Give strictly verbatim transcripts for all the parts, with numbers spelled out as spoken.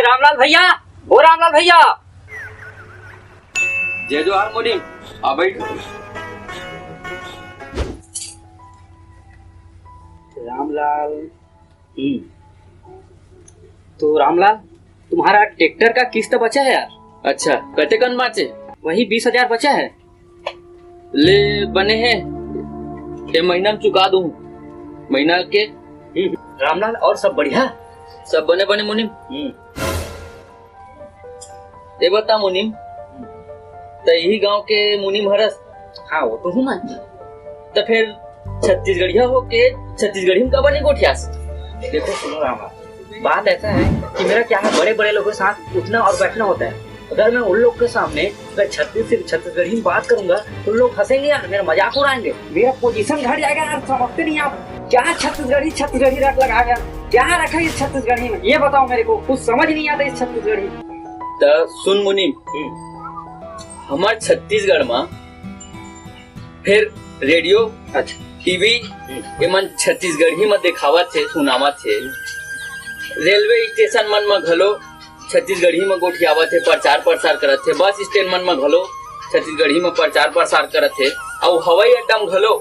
रामलाल भैया, ओ रामलाल भैया। जय जोहार मुनीम, आ बैठ। रामलाल। हम्म। तो रामलाल, तुम्हारा ट्रैक्टर का किस्त बचा है यार। अच्छा, कतेकन बाचे? वही बीस हजार बचा है। ले बने हे, ये महीना में चुका दूँ, महीना के। हम्म, रामलाल, और सब बढ़िया? सब बने बने मुनीम। हम्म। ये बता मुनीम, त यही गांव के मुनीम हरस? हाँ, वो तो हूँ मैं। त फिर छत्तीसगढ़िया हो के छत्तीसगढ़ी में काबर नहीं गोठियास? देखो सुनो रामलाल, बात ऐसा है कि मेरा क्या है, बड़े बड़े लोगों के साथ उठना और बैठना होता है। अगर मैं उन लोग के सामने अगर छत्तीस सिर्फ छत्तीसगढ़ी में बात करूंगा तो लोग हंसेंगे यार, मेरा मजाक उड़ाएंगे, मेरा पोजीशन घट जाएगा यार। समझते नहीं आप, क्या छत्तीसगढ़ी छत्तीसगढ़ी रट लगाया गया, क्या रखा है इस छत्तीसगढ़ी में? ये बताओ मेरे को, कुछ समझ नहीं आता इस छत्तीसगढ़ी। त सुन मुनीम, हमार छत्तीसगढ़ में फिर रेडियो, अच्छा। टीवी, हम्म। एमन छत्तीसगढ़ी में देखावत हे, सुनावत हे। रेलवे स्टेशन मन में घलो छत्तीसगढ़ी में गोठियावत हे, प्रचार प्रसार करत हे। बस स्टैंड मन में घलो छत्तीसगढ़ी में प्रचार प्रसार करत हे। अउ हवाई अड्डा में घलो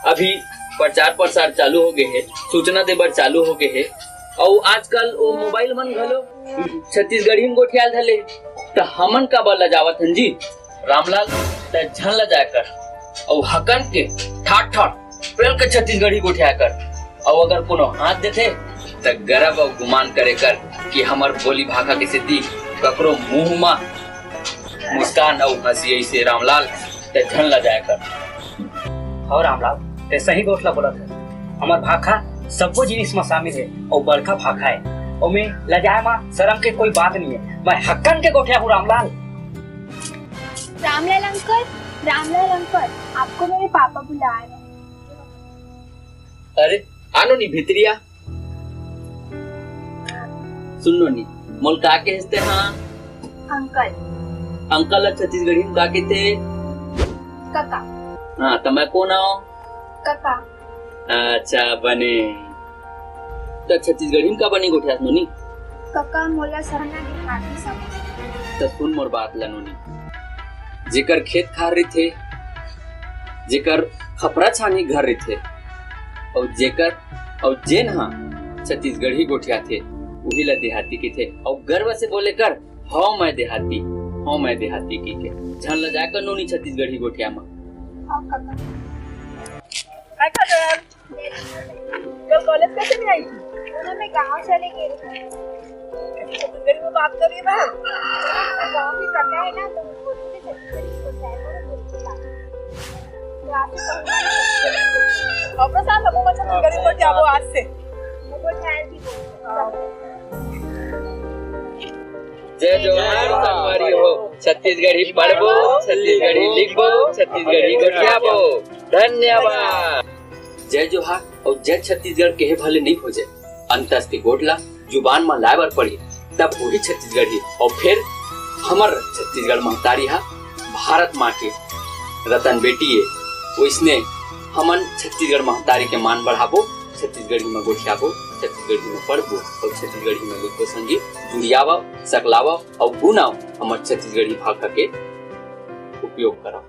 अभी प्रचार प्रसार चालू हो गए हे, सूचना देबर चालू हो गए हे। अउ आजकल वो मोबाइल मन घलो छत्तीसगढ़ी में गोठियाल धले, त हमन काबर लजावत हन जी? रामलाल, तै झन लजाय कर, अउ हकन के ठाठ ठाठ पेल के छत्तीसगढ़ी गोठियाय कर, अउ अगर कोनो हाथ देथे, त गरब अउ गुमान करे कर कि हमर बोली भाखा के सेती ककरो मुंह म मुस्कान अउ हंसी अइसे। रामलाल, तै झन लजाय कर। हव रामलाल, तै सही गोठ ला बोलत हस। हमर भाखा सब्बो जिनिस म शामिल हे, अउ बड़का भाखा हे। ओमे लजाय म शरम के कोई बात नइ हे। मैं हक्कन के गोठिया हूँ रामलाल। रामलाल अंकल, रामलाल अंकल, आपको मेरे पापा बुला रहे हैं। अरे, आ नोनी भीतरी आ। सुन नोनी, मोल का कहेस तैं? हाँ। अंकल। अंकल ला छत्तीसगढ़ी में का कहिथे? कका। हाँ, त मैं कोन आंव? कका। अच्छा, बने। त छत्तीसगढ़ी में काबर नइ गोठियास नोनी? कका, मोला सरना देहाती समझ। त सुन मोर बात ला नोनी, जेकर खेत खार रहिथे, जेकर खपरा छानी घर रहिथे, अउ जेकर, अउ जेन ह छत्तीसगढ़ी गोठियाथे, उही ला देहाती कहिथे। अउ गर्व से बोले कर, हव मैं देहाती, हव मैं देहाती कहिके। झन लजाय कर नोनी छत्तीसगढ़ी गोठिया म। हाँ, कका। काय खा गया? कल कॉलेज कैसे नहीं आई थी? उन्हें मैं गांव चले गई थी। छत्तीसगढ़ी में बात कर रही है ना? गांव में करना है ना, तो बोलते थे छत्तीसगढ़ी में बोलते हैं। तो आपसे कहूँगा ना, वापस आ, हम छत्तीसगढ़ी में जाबो आज से। वो बोलते हैं कि जय जोहार संगवारी हो, छत्तीसगढ़ी पढ़बो, छत्तीसगढ़ी लिखबो, छत्तीसगढ़ी गोठियाबो। धन्यवाद। जय जोहार अउ जय छत्तीसगढ़ कहे भले नइ हो जाए, अंतस के गोठ ला जुबान म लाए बर पड़ही, तब होही छत्तीसगढ़ी। अउ फिर हमर छत्तीसगढ़ महतारी हा भारत माँ के रतन बेटी ए, वइसने हमन छत्तीसगढ़ महतारी के मान बढ़ाबो, छत्तीसगढ़ी म गोठियाबो, छत्तीसगढ़ी म पढ़बो अउ छत्तीसगढ़ी म लिखबो संगी। जुड़ियावा, सकलावा अउ गुनाव हमर छत्तीसगढ़ी भाखा के उपयोग करव।